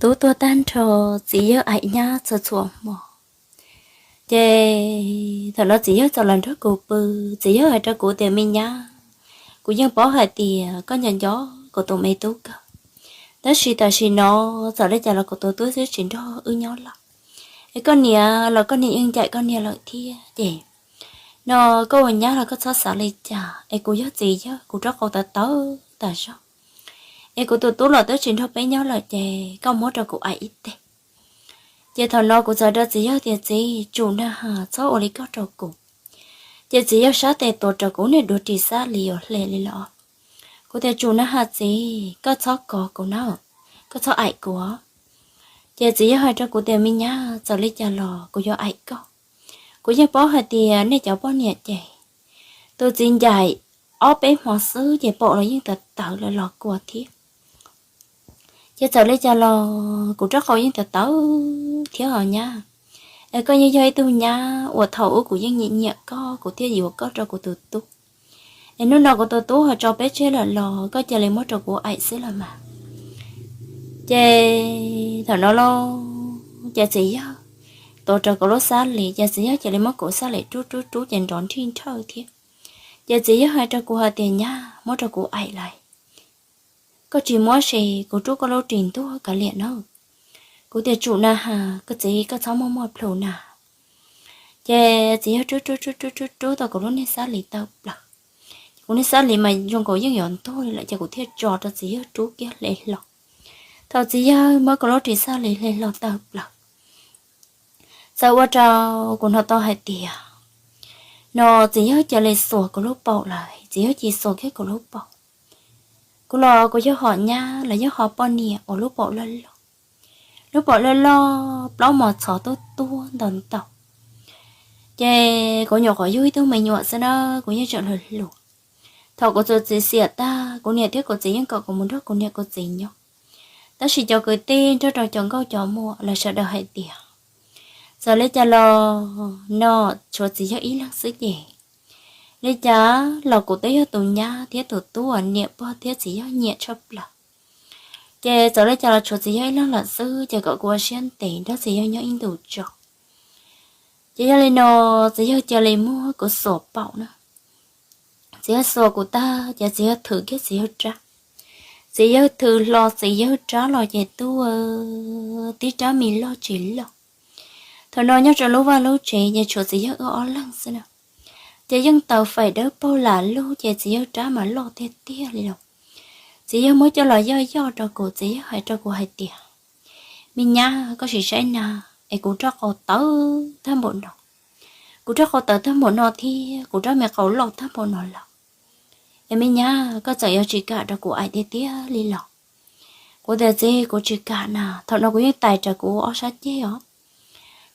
Tub tuag tag nrho, txiv yawg aim nyab txhua txhua hmo. Ces thaum no txiv yawg txawm los nrog kuv pw, txiv yawg hais rau kuv tias, Me nyab, kuv yeej paub hais tias koj nco nco kuv tus me tub kawg, tab sis tam sim no txawm li cas los kuv tus tub twb tsis nrog wb nyob lawm, es koj niam los koj niam yeej ncaim koj niam lawm thiab ces no koj ua nyab los koj txhob xav li cas, es kuv yog txiv yawg kuv rab qau tawv tawv tas zog, es kuv tus tub los twb tsis nrog peb nyob lawm ces koj muab rau kuv aim ib teg. Ces thaum no kuv txawm rau txiv yawg tias, Txiv, tsum na has, txhob ua li koj rau kuv. Ces txiv yawg sab tes tuav rawv kuv niag duav ris xab lis yuav hle li los. Kuv tias, Tsum na has txiv, koj txhob kov kuv na, koj txhob aim kuv. Ces txiv yawg hais rau kuv tias, Me nyab, txawm li cas los kuv yuav aim koj. Kuv yeej paub hais tias nej cov poj niam ces tus txiv ncaim ob peb hmo xwb ces paum los yeej tawv tawv lawm los kua thiab. Ces txawm li cas los kuv rab qau yeej tawv tawv thiab os nyab. Es koj yeej yog ib tug nyab uas thaum ub kuv yeej nyiam nyiam koj, kuv thiaj yuav koj rau kuv tus tub. Es hnub no kuv tus tub ho tso peb tseg lawm los koj cia li muab rau kuv aim xwb los mas. Ces thaum no lauj, ces txiv yawg tuav rawv kuv lub xab lis, ces txiv yawg cia li muab kuv xab lis rub rub rub ces nrov nrhij nrhawj thiab. Ces txiv yawg hais rau kuv hais tias, Nyab, muab rau kuv aim lauj. Koj tsis muab ces kuv rub koj lub ris ntuag kav liam na. Kuv tias, Tsum na has, koj txiv koj txhob muaj muaj plhus na. Ces txiv yawg rub rub rub rub rub rub tau kuv lub niag xab lis tawg plaws. Ces kuv niag xab lis mas zoo nkaus yeej yuav ntuag li lawm ces kuv thiaj tso rau txiv yawg rub kiag hle hlo. Thaum txiv yawg muab kuv lub ris xab lis hle hlo tawg plaws, txawm ua rau kuv hnov tau hais tias no txiv yawg cia li xuas kuv lub paum lawm, txiv yawg cia li xuas kiag kuv lub paum. Kuv los kuv yog hom nyab los yog hom poj niam uas lub paum loj loj, lub paum loj loj plaub mos txhov tuaj tuaj ntau ntau. Ces kuv nyuam qhuav yug ib tug me nyuam xwb na, kuv yeej tseem hluas hluas. Thaum kuv txawm txiv xiam tag, kuv niam thiab kuv txiv yeej kom kuv mus nrog kuv niam kuv txiv nyob. Tab sis cov kwv tij nrog rau cov nkauj cov muam lawv sawv daws hais tias txawm li cas los no tshuav txiv yawg ib leeg xwb ces li cas los kuv twb yog tus nyab thiab tus tub uas niam pog thiab txiv yawg nyiam tshaj plaws. Ces txawm li cas los tshuav txiv yawg ib leeg lawm xwb ces kom kuv ua siab ntev nrog txiv yawg nyob ib ntus tso. Ces yog li no txiv yawg cia li muab kuv xuas paum na. Txiv yawg xuas kuv tag ces txiv yawg thwm kiag txiv yawg rab. Txiv yawg thwm hlo txiv yawg rab los ces tuaj tib rab me loj tsis loj. Thaum no nyob rau lub vaj lub tsev ces tshuav txiv yawg wb ob leeg xwb na. Ces yeej taws faim dawb paug lam lug ces txiv yawg rab mas loj tiag tiag li los. Txiv yawg muab coj los yoj yoj rau kuv, txiv yawg hais rau kuv hais tias, Me nyab, koj sim saib na, es kuv rab qau tawv tag npaum no, kuv rab qau tawv tag npaum no thiab kuv rab me qau loj tag npaum no lawm, es me nyab koj txawm yuav tsis kam rau kuv aim tiag tiag li los? Kuv tias, Txiv, kuv tsis kam na. Thaum no kuv yeej tais raws kuv ob sab ceg os,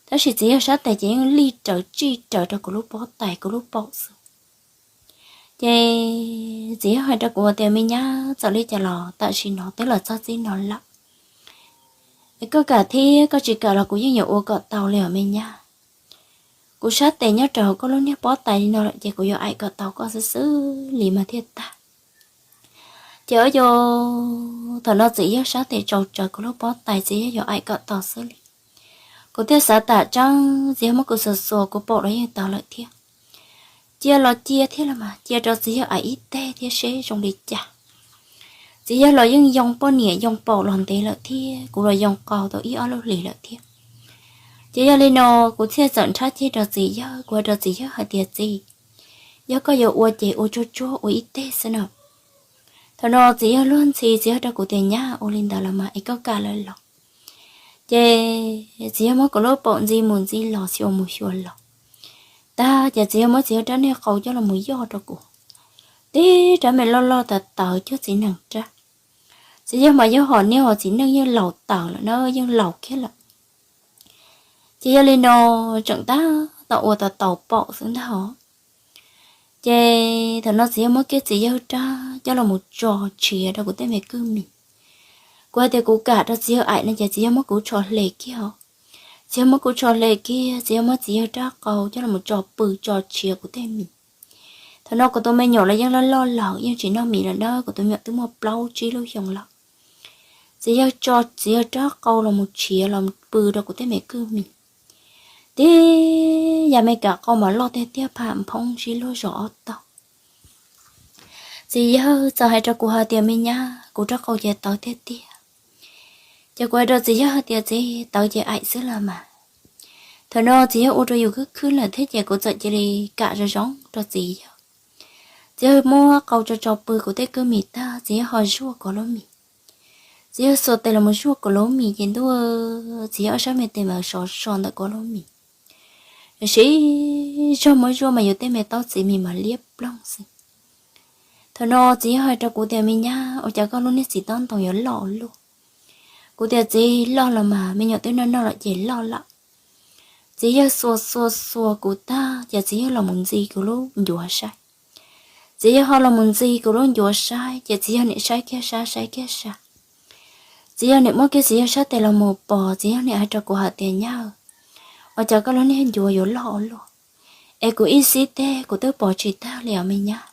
tab sis txiv yawg sab tes ces yeej lij raws tsij raws rau kuv lub pob tais kuv lub paum xwb. Ces txiv yawg hais rau kuv tias, Me nyab, txawm li cas los tam sim no twb los txog txij no lawm, es koj kam thiab koj tsis kam los kuv yeej yuav ua kom tau li os me nyab. Kuv sab tes nyob rau hauv koj lub niag pob tais li no lawm ces kuv yuav aim kom tau koj xwb xwb li mas thiaj tag. Ces o yo, thaum no txiv yawg sab tes tsau tsawv kuv lub pob tais, txiv yawg yuav aim kom tau xwb li. Kuv thiaj xav tam tseeb, txiv yawg muab kuv xuas xuas kuv paum los yeej tawv lawm thiab. Cia los cia thiab los mas cia rau txiv yawg aim ib teg thiab seb zoo li cas. Txiv yawg los yeej yoo poj niam yoo paum los ntev lawm thiab kuv los yoo qau tau ib ob lub hlis lawm thiab. Ces yog li no kuv thiaj txawm nrhab ceg rau txiv yawg, kuv hais rau txiv yawg hais tias, Txiv, yog koj yuav ua ces ua tsuag tsuag ua ib teg xwb na. Thaum no txiv yawg luag ntxhi, txiv yawg rau kuv tias, Nyab, ua li ntawd los mas es koj kam lawm los? Ces txiv yawg muab kuv lub paum ntxi mus ntxi los, xyuas mus xyuas los, tag ces txiv yawg muab txiv yawg rab niag qau coj los mus yoj rau kuv, tib rab me loj loj tawv tawv cuag txiv neej rab. Txiv yawg mas yog hom niag uas txiv neej yeej laus tawv lawm na, yeej laus kiag lawm. Ces yog li no tseem tab tom ua tau tau paum xwb ntag os. Ces thaum no txiv yawg muab kiag txiv yawg rab coj los mus tso tshiav rau kuv tej me kwj mis. Kuv hais tias kuv kam rau txiv yawg aim no ces txiv yawg muab kuv tsho hle kiag os. Txiv yawg muab kuv tsho hle kiag, txiv yawg muab txiv yawg rab qau coj los mus tso pw tso tshiav kuv tej mis. Thaum no kuv tus me nyuam los yeej loj loj lawm, yeej tsis noj mis lawm na, kuv tus me nyuam twb muaj plaub tsib lub xyoo lawm. Txiv yawg tso txiv yawg rab qau los mus tshiav los pw rau kuv tej me kwj mis. Tib yam me kam qau mas loj tiag tiag, pham phoob sib luag zos ob tog. Txiv yawg txawm hais rau kuv hais tias, me nyab, kuv rab qau ces tawv tiag tiag. Ces kuv hais rau txiv yawg hais tias, txiv, tawv ces aim xwb los mas. Thaum no txiv yawg ua rau yus khwb khwb lawm thiab ces kuv txawm cia li kam zoo zoo rau txiv yawg. Txiv yawg muab qau tso tso pw kuv tej kwj mis tag, txiv yawg ho zuaj kuv lub mis. Txiv yawg xuas tes los mus zuaj kuv lub mis ces ntuj, txiv yawg ob sab me tes mas sov so ntawm kuv lub mis. Siv zog muab zuaj mas yus tej me taub txiv mis mas liab ploog xwb. Thaum no txiv yawg hais rau kuv tias, me nyab, ua cas koj lub niag txiv tob ntoo yuav loj ua luaj? Kuv tias, txiv, loj los mas, me nyuam twb noj noj lawm ces loj lawm. Txiv yawg xuas xuas xuas kuv tag ces txiv yawg los mus ntxi kuv lub ncuav saib. Txiv yawg ho los mus ntxi kuv lub ncuav saib ces txiv yawg nim saib kiag sab saib kiag sab. Txiv yawg nim muab kiag txiv yawg sab tes los mus pos, txiv yawg nim hais rau kuv hais tias, nyab, ua cas koj lub niag ncuav yuav loj ua luaj? Es kuv ib xib teg kuv twb pom tsis tag li os me nyab.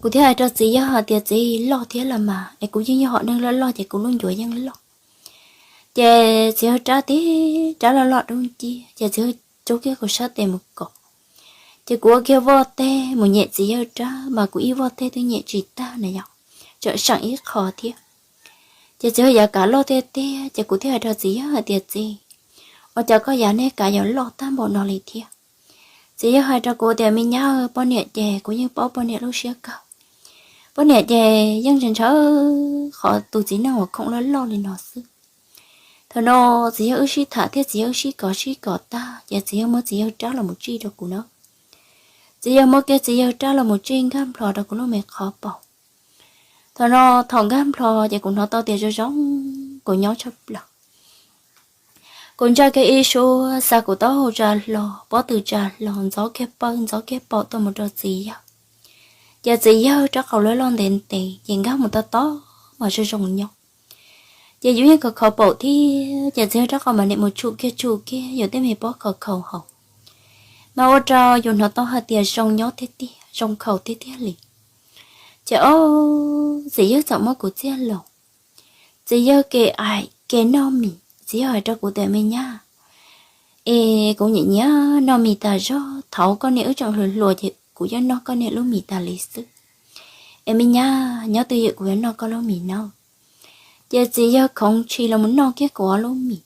Kuv thiaj hais rau txiv yawg hais tias, txiv, loj thiab los mas, es kuv yeej yog hom neeg loj loj ces kuv lub ncuav yeej loj. Ces txiv yawg rab tib rab loj loj dub nciab ces txiv yawg rub kiag kuv sab tes mus kov. Ces kuv ua kiag voj teg mus nyem txiv yawg rab mas kuv ib voj teg twb nyem tsis tag na yom, tseem seem ib qho thiab. Ces txiv yawg yav kav loj tiag tiag ces kuv thiaj hais rau txiv yawg hais tias, txiv, ua cas koj yav niag kav yuav loj tag npaum no li thiab? Txiv yawg hais rau kuv tias, me nyab, poj niam ces kuv yeej paub poj niam lub siab kawg. Poj niam ces yeej ntshaw ntshaw qhov tus txiv neej uas khoom loj loj li no xwb. Thaum no txiv yawg wb sib tham thiab txiv yawg wb sib kov sib kov tag ces txiv yawg muab txiv yawg rab los mus tsij rau kuv na. Txiv yawg muab kiag txiv yawg rab los mus tsij nkag nplho rau kuv lub me qhov paum. Thaum no thaum nkag nplho ces kuv hnov tau tias zoo zoo kuv nyob tshaj plaws. Kuv ntsaj kiag ib suab xa kuv taub hau tsa hlo, pob tw tsa hlo, ntxov kiag pawg ntxov kiag paum tuaj mus rau txiv yawg. Ces txiv yawg rab qau loj loj ntev ntev ces nkag mus tau tod mas zoo zoo nyob. Ces yus yeej kov khov paum thiab ces txiv yawg rab qau mas nim mus tshum kiag tshum kiag yus tej me pob khov khaum hauv, mas ua rau yus hnov tau hais tias zoo nyob tiag tiag zoo khaum tiag tiag li. Ces ob, txiv yawg txawm muab kuv txiag los. Txiv yawg ke aim ke noj mis, txiv yawg hais rau kuv tias, me nyab, es kuv nyiam nyiam noj mis tas zog, thaum koj niam wb tseem hluas hluas ces kuv yeej noj koj niam lub mis tas li xwb. Es me nyab, nyob twj ywm kuv yuav noj koj lub mis no. Ces txiv yawg khoov ntshis los mus noj kiag kuv ob lub mis.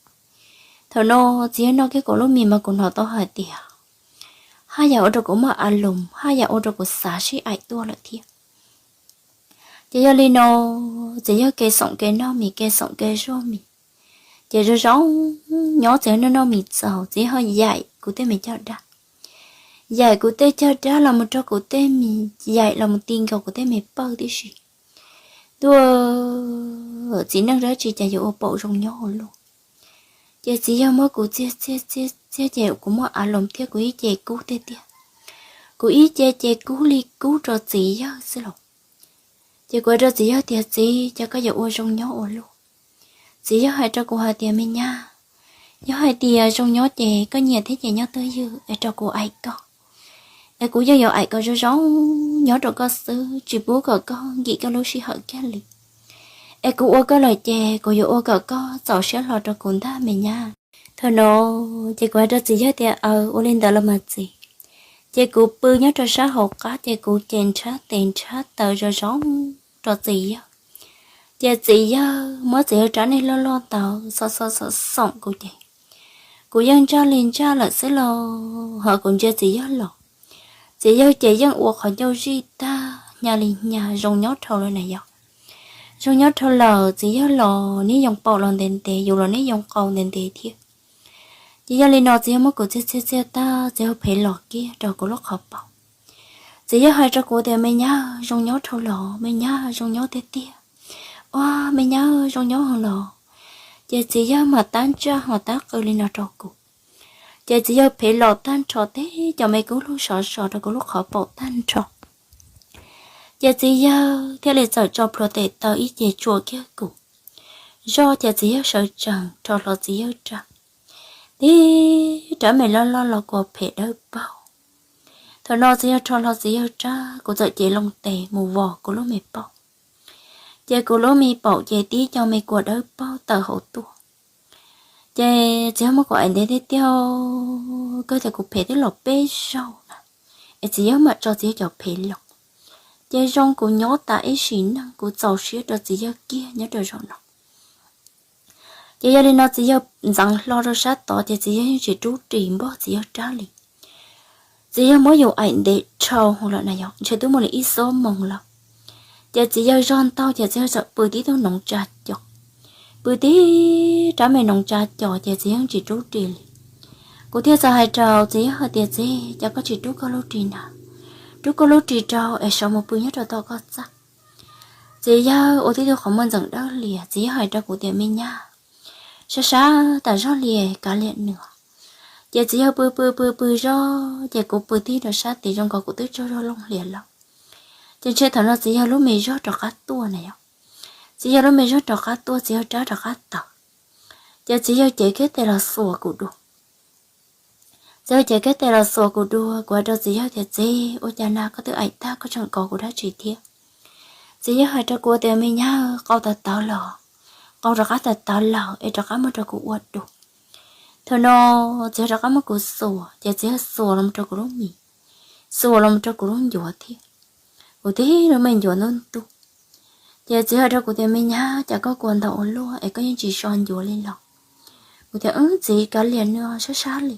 Thaum no txiv yawg noj kiag kuv lub mis mas kuv hnov tau hais tias haj yam ua rau kuv muaj a loos, haj yam ua rau kuv xav sib aim tuaj lawm thiab. Ces yog li no, txiv yawg ke xoom ke noj mis ke xoom ke zuaj mis. Ces zoo zoo nyob txiv yawg noj noj mis txaus txiv yawg ho yaim kuv tej me caj dab, yaim kuv tej caj dab los mus rau kuv tej mis, yaim los mus ti nkaus kuv tej me pawg tib si. Ntuj, txiv neej dab tsi cas yuav ua paum zoo nyob ua luaj. Ces txiv yawg muab kuv txiag txiag txiag txiag ces kuv muaj a loos thiab kuv ib ce kub tiag tiag. Kuv ib ce ces kub li kub rau txiv yawg xwb los. Ces kuv hais rau txiv yawg tias, txiv, cas koj yuav ua zoo nyob ua luaj? Txiv yawg hais rau kuv hais tias, me nyab, yog hais tias zoo nyob ces koj nyiam thiab ces nyob twj ywm es rau kuv aim koj, es kuv yeej yuav aim koj zoo zoo nyob rau koj xwb, tsis pub kom koj nkim koj lub sij hawm kiag li. Es kuv ua koj lawm ces kuv yuav ua kom koj txaus siab hlo rau kuv ntag me nyab. Thaum no ces kuv hais rau txiv yawg tias, aws, ua li ntawd los mas txiv. Ces kuv pw nyob rau sab hauv qab ces kuv ces nrhab tes nrhab taw zoo zoo rau txiv yawg. Ces txiv yawg muab txiv yawg rab niag loj loj ntawd xo xo xo xoom kuv ces kuv yeej ntsaj li ntsaj lawm xwb los ho kuv ntsia txiv yawg los. Txiv yawg ces yeej ua qhov ncauj zij tag hnya li hnya zoo nyob dhau lawm na yog. Zoo nyob dhau lawm txiv yawg los nib yoo paum los ntev ntev yus los nib yoo qau ntev ntev thiab. Ces yog li no txiv yawg muab kuv txiag txiag txiag tag txiv yawg phem los kiag rau kuv lub qhov paum. Txiv yawg hais rau kuv tias, me nyab, zoo nyob dhau los, me nyab, zoo nyob tiag tiag. Ua, me nyab, zoo nyob heev los. Ces txiv yawg mam tab ntsaj ho tab qw li no rau kuv. Ces txiv yawg phem los tag nrho teb cov me kub lug sov so rau kuv lub qhov paum tag nrho. Ces txiv yawg thiaj li txawm tso plhuav tes taw ib ce tsuam kiag kuv. Zoj ces txiv yawg sawv tsees rho hlo txiv yawg rab, tib rab me loj loj los kua phem dawb paug. Thaum no txiv yawg rho hlo txiv yawg rab kuv txawm cev loo tes mus vos kuv lub me paum. Ces kuv lub me paum ces tib co me kua dawb paug tawm hauv tuaj. Ces txiv yawg muab kuv aim ntev tiag tiag, kawg tias kuv phem twb los peb zaug na, es txiv yawg mam tso txiv yawg cov phem los. Ces zoo kuv nyob tas ib sim neej kuv txaus siab rau txiv yawg kiag nyob rau zaum no. Ces yog li no txiv yawg ntxeev hlo rau sab tod ces txiv yawg yeej tsis rub ris npog txiv yawg rab li. Txiv yawg muab yus aim ntev dhau lawm na yog ntshe twb muaj li ib xuab moos lawm. Ces txiv yawg zog ntau ces txiv yawg txawm pw tib tug noov tsa cos, pw tib rab me noov tsa cos ces txiv yawg tsis rub ris li. Kuv thiaj txawm hais rau txiv yawg hais tias, Txiv, cas koj tsis rub koj lub ris na? Rub koj lub ris rau es sawv mus pw nyob rau tom koj txaj. Txiv yawg ua tib tug qhov muag ntxeem dawb lias, txiv yawg hais rau kuv tias, Me nyab, sab sab tas zog li, kav liam nws. Ces txiv yawg pw pw pw pw zog ces kuv pw tib rau sab tid zoo nkaus kuv twb tsaug zog looj hlias lawm. Ces ntshe thaum no txiv yawg lub me zog rov qab tuaj na yog. Txiv yawg lub me zog rov qab tuaj, txiv yawg rab rov qab tawm. Ces txiv yawg cev kiag tes los xuas kuv dua. Txiv yawg cev kiag tes los xuas kuv dua, kuv hais rau txiv yawg tias, Txiv, ua cas na, koj twb aim tag koj tseem kov kuv dab tsi thiab? Txiv yawg hais rau kuv tias, Me nyab, qau tas tawv los, qau rov qab tas tawv lawm es rov qab muab rau kuv ua dua. Thaum no txiv yawg rov qab muab kuv xuas ces txiv yawg xuas los rau kuv lub mis, xuas los rau kuv lub ncuav thiab. Kuv tib lub me ncuav ntub ntuj. Ces txiv yawg hais rau kuv tias, Me nyab, cas koj kua ntau ua luaj es koj yeej tsis so ncuav li los? Kuv tias, Wb, txiv, kav liam nws, sab sab li.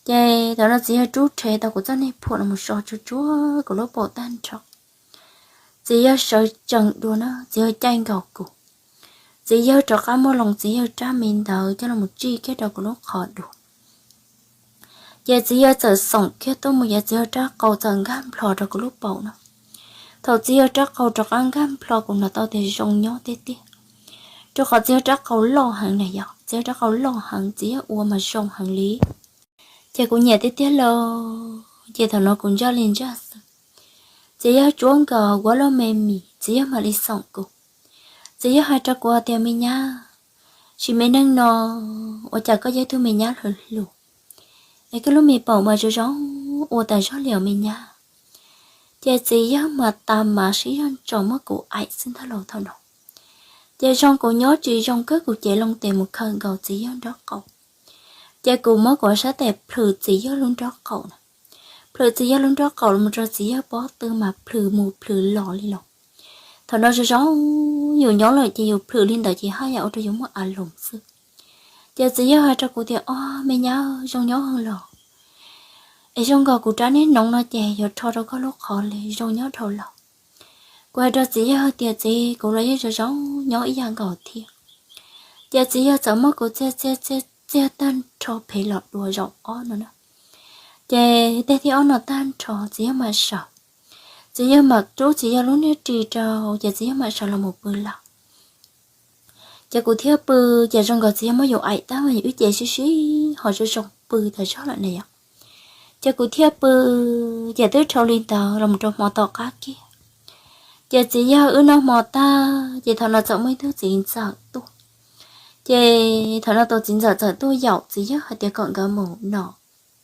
Ces thaum no txiv yawg rub rhe tau kuv txoj niag phuam los so tsuag tsuag kuv lub paum tag nrho. Txiv yawg sawv tsees dua na, txiv yawg caij nkaus kuv. Txiv yawg rov qab muab loo txiv yawg rab me ntawd coj los mus tsij kiag rau kuv lub qhov dua. Ces txiv yawg txawm xoom kiag tuaj mus ces txiv yawg rab qau txawm nkag nplho rau kuv lub paum no. Thaum txiv yawg rab qau rov qab nkag nplho kuv hnov tau tias zoo nyob tiag tiag, rau qhov txiv yawg rab qau loj heev na yog, txiv yawg rab qau loj heev txiv yawg ua mas zoo heev li. Ces kuv nyiam tiag tiag lauj, ces thaum no kuv ntsaj li ntsaj xwb. Txiv yawg tsuab nkaus kuv ob lub me mis, txiv yawg mam li xoom kuv. Txiv yawg hais rau kuv tias, Me nyab, sim me neej no ua cas koj yog ib tug me nyab hluas hluas, es koj lub me paum mas zoo zoo ua tas zog li os me nyab. Ces txiv yawg mas tas mas sib zog ntso muab kuv aim xwb ntag lauj thaum no. Ces zoo kuv nyob tsis zoo kawg kuv cev loo tes mus khaws nkaus txiv yawg nraub qaum. Ces kuv muab kuv sab tes plhws txiv yawg lub nraub qaum na, plhws txiv yawg lub nraub qaum los rau txiv yawg pob tw mas plhws mus plhws los li los. Thaum no zoo zoo yus nyob lawm ces yus plhws li ntawd ces haj yam ua rau yus muaj a loos xwb. Ces txiv yawg hais rau kuv tias, Ob, me nyab, zoo nyob heev los? Es zoo nkaus kuv rab niag noov no ces yuav rho rau koj lub qhov li, zoo nyob dhau los? Kuv hais rau txiv yawg tias, Txiv, kuv los yeej zoo zoo nyob ib yam nkaus thiab. Ces txiv yawg txawm muab kuv txiag txiag txiag txiag tag nrho phev los dua zaum ob no na. Ces tej thib ob no tag nrho txiv yawg mam sawv, txiv yawg mam rub txiv yawg lub niag ris rau ces txiv yawg mam sawv los mus pw lawm. Ces kuv thiaj pw, ces zoo nkaus txiv yawg muab yus aim tag mas yus ib ce sib sib ho zoo zoo pw tas zog lawm na yom. Ces kuv thiaj pw, ces twb dhau li ntawd los mus rau hmo tom qab kiag. Ces txiv yawg wb noj hmo tag ces thaum no txawm muaj ib tug txiv ntxawm tuaj. Ces thaum no tus txiv ntxawm txawm tuaj yaum txiv yawg hais tias kom nkawd mus no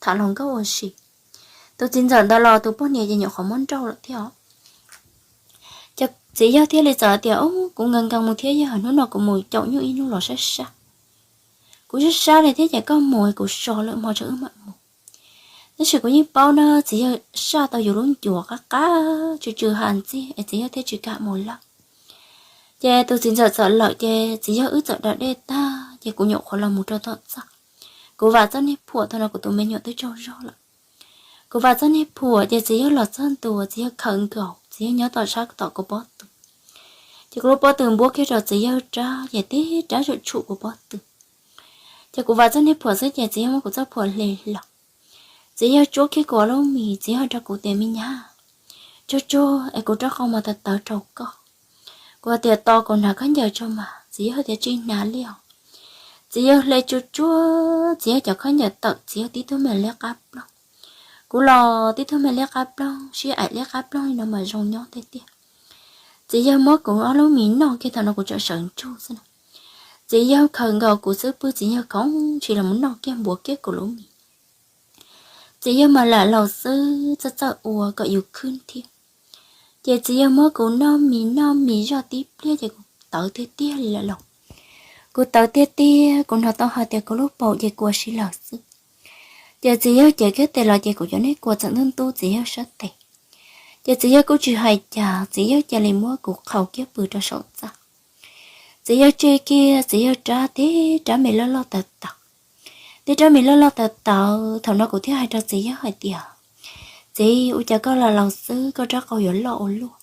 tham hluas nkauj ua si. Tus txiv ntxawm ntawd los tus poj niam ces nyuam qhuav muab nrauj lawm thiab. Ces txiv yawg thiaj li txawm tias, Ub, kuv nkees nkees mus thiab yog hnub no kuv mus caum nyuj ib hnub los sab sab. Kuv sab sab li thiab ces koj mus kuv so lawm hmo tso wb mam mus. Tab sis kuv yeej paub na txiv yawg saj tau yus lub ncuav qab qab tsw tsw ha ntxiag es txiv yawg thiaj tsis kam mus lawm. Ces tus txiv ntxawm txawm lawm ces txiv yawg wb txawm da dej tag ces kuv nyuam qhuav los mus rau tom txaj. Kuv vam txoj niag phuam thaum no kuv tus me nyuam twb tsaug zog lawm. Kuv vam txoj niag phuam ces txiv yawg los txog ntua txiv yawg khaws nkaus txiv yawg nyob tom sab tom kuv pob tw. Ces kuv lub pob tw npuab kiag rau txiv yawg rab ces tib rab tsuam tshum kuv pob tw. Ces kuv vam txoj niag phuam xwb ces txiv yawg muab kuv txoj phuam hle los. Txiv yawg tsuab kiag kuv ob lub mis txiv yawg hais rau kuv tias, Me nyab, tsuag tsuag es kuv rab qau mas tawv tawv rau koj. Kuv hais tias, Tos kuv hnav khaub ncaws tso mas. Txiv yawg hais tias, Tsis hnav li os. Txiv yawg hle tsuag tsuag txiv yawg cov khaub ncaws tawm txiv yawg tib tug me liab qab ploog. Kuv los tib tug me liab qab ploog sib aim liab qab ploog li no mas zoo nyob tiag tiag. Txiv yawg muab kuv ob lub mis noj kiag thaum no kuv tseem sawv ntsug xwb na. Txiv yawg khaws nkaus kuv xub pwg txiv yawg khoov ntshis los mus noj kiag npuav kiag kuv lub mis. Txiv yawg mas lam laus xwb txawj txawj ua kom yus khwb thiab. Ces txiv yawg muab kuv noj mis noj mis zoj tib pliag ces kuv tawv tiag tiag li lawm los. Kuv tawv tiag tiag, kuv hnov tau hais tias kuv lub paum ces kua si lawm xwb. Ces txiv yawg cev kiag tes los ces kuv cov niag kua txawm ntub ntub txiv yawg sab tes. Ces txiv yawg kuj tsis hais cas, txiv yawg cia li muab kuv qhau kiag pw rau saum txaj. Txiv yawg tseg kiag, txiv yawg rab tib rab me loj loj tawv tawv, tib rab me loj loj tawv tawv. Thaum no kuv thiaj hais rau txiv yawg hais tias, Txiv, ua cas koj los laus xwb koj rab qau yuav loj ua luaj,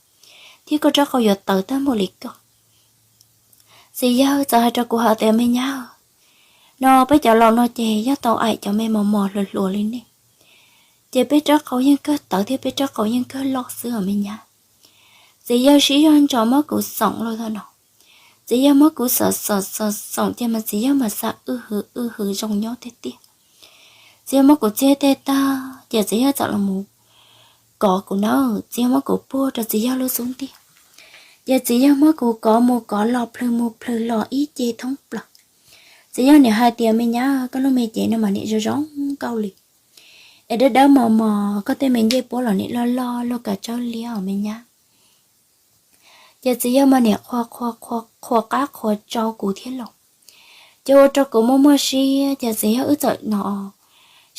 thiab koj rab qau yuav tawv tag npaum li koj? Txiv yawg txawm hais rau kuv hais tias, Me nyab, no peb cov laus no ces yog tau aim cov me mos mos hluas hluas li nej, ces peb rab qau yeej kawg tawv thiab peb rab qau yeej kawg loj xwb os me nyab. Txiv yawg sib zog ntso muab kuv xoom los tau no. Txiv yawg muab kuv xoom xoom xoom xoom ces mas txiv yawg mas xav wb hwv wb hwv zoo nyob tiag tiag. Txiv yawg muab kuv txiag tej tag ces txiv yawg txawm los mus kov kuv na. Txiv yawg muab kuv puag rau txiv yawg lub xub ntiag, ces txiv yawg muab kuv kov mus kov los plhws mus plhws los ib ce thoob plaws. Txiv yawg niam hais tias, Me nyab, koj lub me cev no mas niam zoo zoo nkauj li, es dawb dawb mos mos, koj tej me ncej puab los niam loj loj luaj kav tsawb liab os me nyab. Ces txiv yawg mas niam qhua qhua qhua qab qhua tsau kuv thiab los. Ces ua rau kuv muaj muaj siab, ces txiv yawg wb txawm no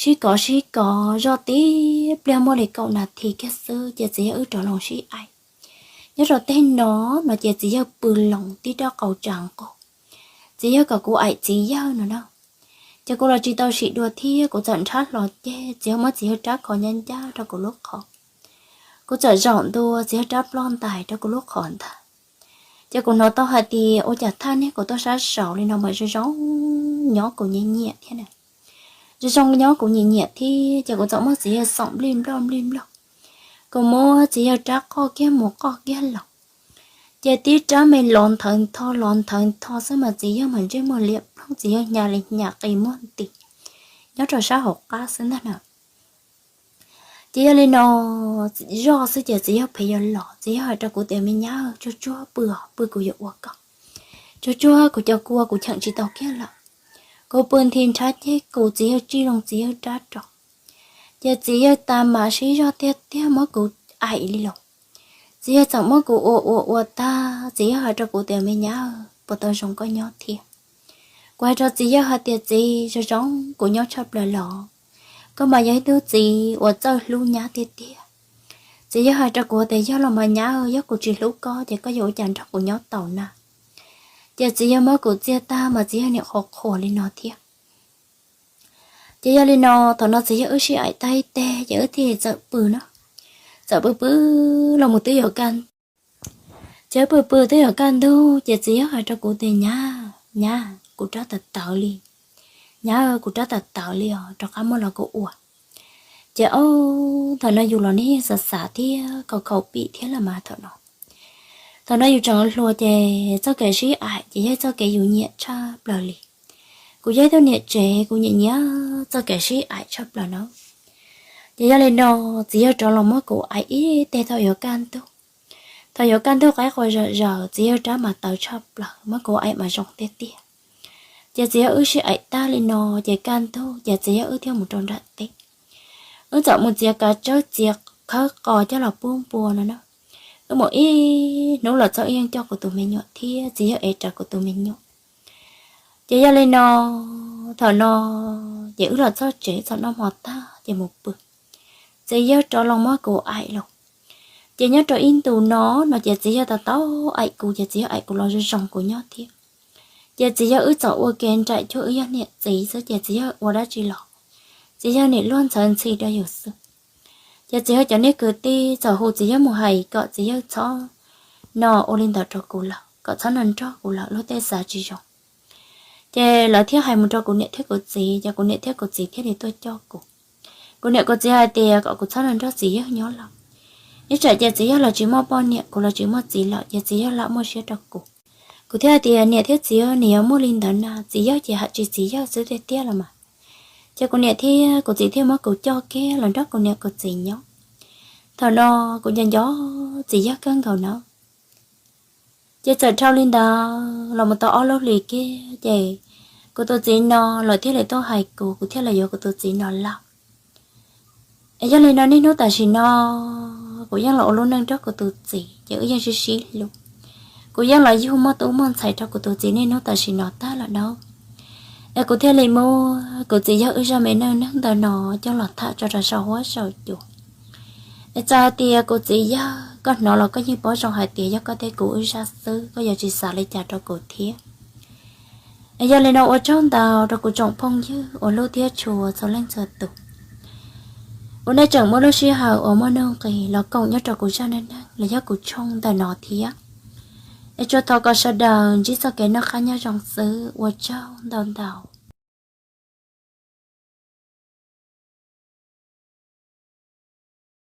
sib kov sib kov zoj tib pliag muaj li kaum nas this kiag xwb ces txiv yawg wb rov los sib aim. Nyob rau teg no, no ces txiv yawg pw loos tib rab qau tsa nqug, txiv yawg kom kuv aim txiv yawg no na. Ces kuv los tsis tau sim dua thiab kuv txawm nrhab hlo ceg, txiv yawg muab txiv yawg rab kho ncaj ncaj rau kuv lub qhov. Kuv txawm zaum ntua, txiv yawg rab ploj ntais rau kuv lub qhov ntag. Ces kuv hnov tau hais tias ua cas thaj niag kuv tuaj sab saud li no mas zoo zoo nyob kuv nyiam nyiam thiab na. Zoo zoo nyob kuv nyiam nyiam thiab ces kuv txawm muab txiv yawg xoom nplij nploj nplij nploj. Kuv muab txiv yawg rab qoj kiag mus qoj kiag los, ces tib rab me los nthawv ntho los nthawv ntho xwb mas txiv yawg mas ntsej muag liam ploog, txiv yawg hnyav li hnyav qis muag nti nyob rau sab hauv qab xwb ntag na. Ces yog li no, zoj xwb ces txiv yawg phem yuav los, txiv yawg hais rau kuv tias, Me nyab, tsuag tsuag pw, pw kuv yuav ua koj, tsuag tsuag kuv cov kua kuv cheem tsis tau kiag lawm. Kuv pw nthi nrhab ceg kuv, txiv yawg tsij loo txiv yawg rab rau. Ces txiv yawg tas mas sib zog tiag tiag muab kuv aim li los. Txiv yawg txawm muab kuv ua ua ua tag, txiv yawg hais rau kuv tias, Me nyab, puas tau zoo koj nyob thiab? Kuv hais rau txiv yawg hais tias, Txiv, zoo zoo kuv nyob tshaj plaws los, koj mas yog ib tug txiv uas txawj hlub nyab tiag tiag. Txiv yawg hais rau kuv tias, Yog los mas nyab, yog kuv tsis hlub koj ces koj yuav ua cas nrog kuv nyob tau na? Ces txiv yawg muab kuv txiag tag mas txiv yawg niam qhuas qhuas li no thiab. Ces yog li no, thaum no txiv yawg wb sib aim tag ib teg ces wb thiaj li txawm pw no, txawm pw pw los mus twb yuav kaj ntug. Ces pw pw twb yuav kaj ntug ces txiv yawg hais rau kuv tias, Nyab, nyab, kuv rab tawv tawv li, nyab, kuv rab tawv tawv li os, rov qab muab los kuv ua. Ces ob, thaum no yus los niag xav xav thiab khaus khaus pim thiab los mas thaum no, thaum no yus tseem hluas ces txoj kev sib aim ces yog txoj kev yus nyiam tshaj plaws li. Kuv yog ib tug niam tsev kuv nyiam nyiam txoj kev sib aim tshaj plaws no. Ces yog li no, txiv yawg rov los muab kuv aim ib teg thaum yuav kaj ntug. Thaum yuav kaj ntug qaib qua zom zaws txiv yawg rab mas tawv tshaj plaws muab kuv aim mas zoo tiag tiag. Ces txiv yawg wb sib aim tag li no, ces kaj ntug ces txiv yawg wb thiaj mus rau nram teb. Wb txawm mus txiav kav tsawb txiav khawb qos coj los pub npua no na. Wb mus ib hnub los txog wb yeej coj kuv tus me nyuam thiab txiv yawg ev rawv kuv tus me nyuam. Ces yog li no, thaum no, ces wb los txog tsev txog noj hmo tag ces mus pw. Txiv yawg rov los muab kuv aim los. Ces nyob rau ib ntus no, no ces txiv yawg tau tau aim kuv ces txiv yawg aim kuv los zoo zoo kuv nyob thiab. Ces txiv yawg wb txawm ua ke nraim cuag wb yog niam txiv xwb ces txiv yawg ua dab tsi los txiv yawg nim luag ntxhawv ntxhi rau yus xwb. Ces txiv yawg cov niag kwv tij txawm hu txiv yawg mus hais kom txiv yawg txhob no ua li ntawd rau kuv lawm, kom txhob no nrog kuv lawm, luag tej xav tsis zoo. Ces lawv thiaj hais mus rau kuv niam thiab kuv txiv, ces kuv niam thiab kuv txiv thiaj li tuaj coj kuv. Kuv niam kuv txiv hais tias kom kuv txhob no nrog txiv yawg nyob lawm, ib tsam ces txiv yawg los tsis muaj poj niam, kuv los tsis muaj txiv lawm ces txiv yawg lam muaj siab rau kuv. Kuv thiaj hais tias, Niam thiab txiv, nws yuav muaj li ntawd na, txiv yawg ces hais tsis txiv yawg xwb tiag tiag los mas. Ces kuv niam thiab kuv txiv thiaj muab kuv coj kiag los nrog kuv niam kuv txiv nyob. Thaum no kuv nco nco txiv yawg kawg nkaus na. Ces txawm dhau li ntawd los mus tau ob lub hlis kiag ces kuv tus txiv no lawv thiaj li tuaj hais kuv, kuv thiaj li yuav kuv tus txiv no lawm. Es yog li no niaj hnub tam sim no Kuv yeej los ua lub neej nrog kuv tus txiv ces wb yeej sib sib hlub. Kuv yeej los yug muaj tub muaj ntxhais rau kuv tus txiv niaj hnub tam sim no tag lawm nawb. Es kuv thiaj li muab kuv txiv yawg wb zaj me neej neeg ntawm no coj los tham tso rau saum huab saum cua. Es txawm hais tias kuv txiv yawg koj hnov los koj yeej paub zoo hais tias yog koj thiab kuv wb zaj xwb, koj yuav tsis xav li cas rau kuv thiab. Es yog li no ua tsaug ntau rau kuv tsoom phooj ywg uas hlub thiab tshua txhua leej txhua tus uas nej tseem muab lub sij hawm uas muaj nuj nqis los koom nyob rau kuv zaj neej neeg los yog kuv tshooj ntawm no thiab. Es tsuas thov kom sawv daws ntsib txoj kev noj qab nyob zoo xwb, ua tsaug ntau ntau.